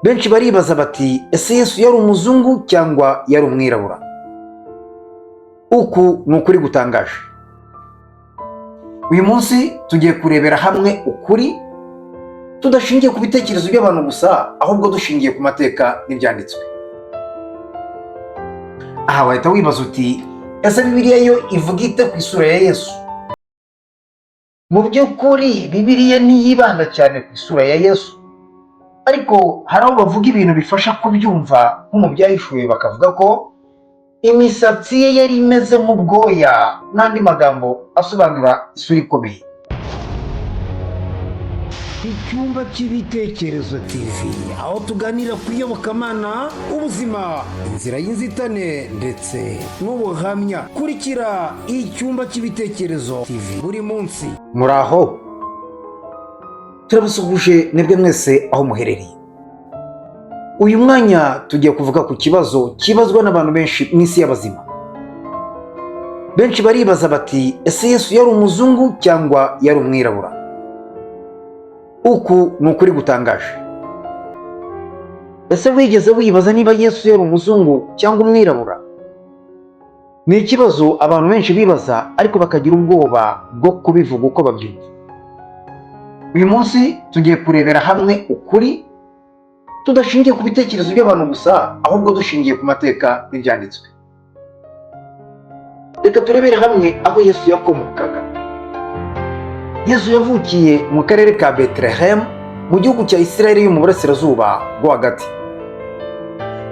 Benshi baribaza bati: "Ese Yesu yari umuzungu cyangwa yari umwirabura?" Uku ni ukuri gutangaje. Uyu munsi tugiye kurebera hamwe ukuri tudashingiye ku bitekerezo by'abantu gusa, ahubwo dushingiye ku mateka n'ibyanditswe. Aha wahita wibaza uti: "Ese Bibiliya yo ivuga ite ku isura ya Yesu?" Mu by'ukuri, Bibiliya ntiyibanda cyane ku isura ya Yesu, ariko hari aho bavuga ibintu bifasha kubyumva, nko mu Byahishuwe bakavuga ko imisatsi ye yari imeze nk'ubwoya, n'andi magambo asobanura isura ikomeye. Icyumba cy'Ibitekerezo TV, aho tuganira ku iyobokamana, ubuzima, inzira y'inzitane ndetse n'ubuhamya. Kurikira Icyumba cy'Ibitekerezo TV buri munsi. Muri aho, turabasuhuje mwebwe mwese aho muherereye. Uyu mwanya tugiye kuvuga ku kibazo kibazwa n'abantu benshi mu isi y'abazima. Benshi baribaza bati: "Ese Yesu yari umuzungu cyangwa yari umwirabura?" Uku ni ukuri gutangaje. Ese wigeze wibaza niba Yesu yari umuzungu cyangwa umwirabura? Ni ikibazo abantu benshi bibaza, ariko bakagira ubwoba bwo kubivuga uko babyumva. Uyu munsi tugiye kurebera hamwe ukuri tudashingiye ku bitekerezo by'abantu gusa, ahubwo dushingiye ku mateka n'ibyanditswe. Reka turebere hamwe aho Yesu yakomokaga. Yesu yavukiye mu karere ka Bethlehem, mu gihugu cya Isirayeli yo mu burasirazuba bwo hagati.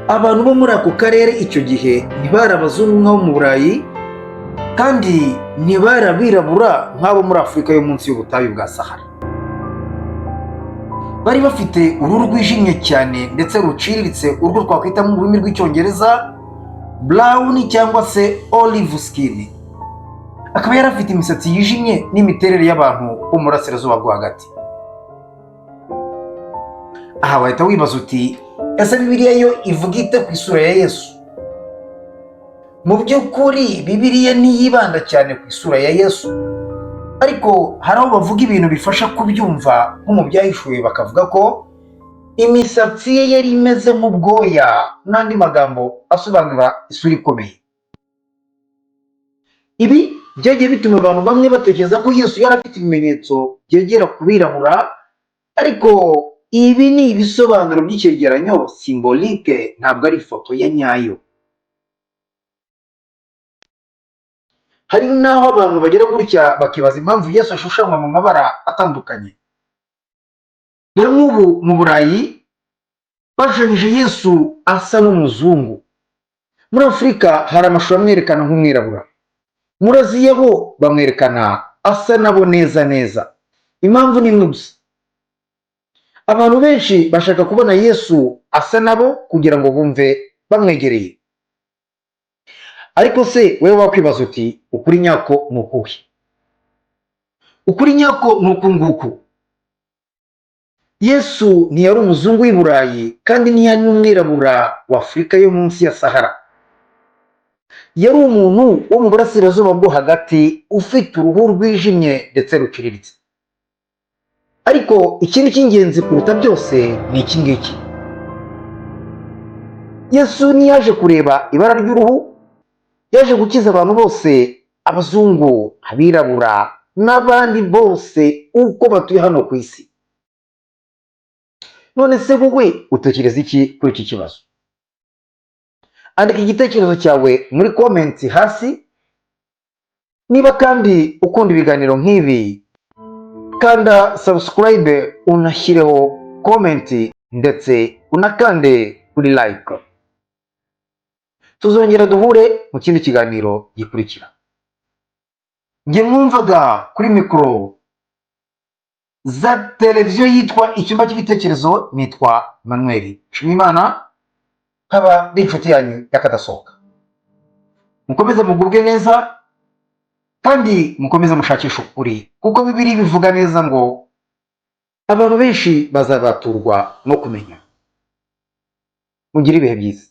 Abantu bo muri ako karere icyo gihe ntibari abazungu nk'abo mu Burayi, kandi ntibari abirabura nk'abo muri Afurika yo munsi y'ubutayu bwa Sahara. Bari bafite uruhu rwijimye cyane ndetse ruciriritse, urwo twakwita mu rurimi rw'Icyongereza brown cyangwa se olive skin. Akaba yari afite imisatsi yijimye n'imiterere y'abantu bo mu burasirazuba bwo hagati. Aha wahita wibaza uti: "Ese Bibiliya yo ivuga ite ku isura ya Yesu?" Mu by'ukuri, Bibiliya ntiyibanda cyane ku isura ya Yesu, ariko hari aho bavuga ibintu bifasha kubyumva, nko mu Byahishuwe bakavuga ko imisatsi ye yari imeze nk'ubwoya, n'andi magambo asobanura isura ikomeye. Ibi byagiye bituma abantu bamwe batekereza ko Yesu yari afite ibimenyetso byegera ku birabura, ariko ibi ni ibisobanuro by'icyegeranyo, symbolique, ntabwo ari ifoto ya nyayo. Hari n'aho abantu bagera gutya bakibaza impamvu Yesu ashushanywa mu mabara atandukanye. Dore nk'ubu mu Burayi bashushanyije Yesu asa n'umuzungu, muri Afurika hari amashusho amwerekana nk'umwirabura, muri Aziya bo bamwerekana asa nabo neza neza. Impamvu ni imwe gusa: abantu benshi bashaka kubona Yesu asa nabo kugira ngo bumve bamwegereye. Ariko se wowe wakwibaza uti: "Ukuri nyako ni ukuhe?" Ukuri nyako ni uku nguku: Yesu ntiyari umuzungu w'i Burayi, kandi ntiyari n'umwirabura wa Afurika yo munsi ya Sahara. Yari umuntu wo mu burasirazuba bwo hagati, ufite uruhu rwijimye ndetse ruciriritse. Ariko ikindi cy'ingenzi kuruta byose ni iki ngiki: Yesu ntiyaje kureba ibara ry'uruhu, yaje gukiza abantu bose, abazungu, abirabura n'abandi bose uko batuye hano ku isi. None se wowe utekereza iki kuri iki kibazo? Andika igitekerezo cyawe muri comment hasi. Niba kandi ukunda ibiganiro nk'ibi, kanda subscribe, unashyireho comment, ndetse unakande kuri like. Tuzongera duhure mu kindi kiganiro gikurikira. Njye mwumvaga kuri mikoro za televiziyo yitwa Icyumba cy'Ibitekerezo nitwa Manuel Nshimiyimana, nkaba ndi inshuti yanyu y'akadasohoka. Mukomeze mugubwe neza kandi mukomeze mushakishe ukuri, kuko Bibiliya bivuga neza ngo abantu benshi bazabaturwa no kumenya. Mugire ibihe byiza.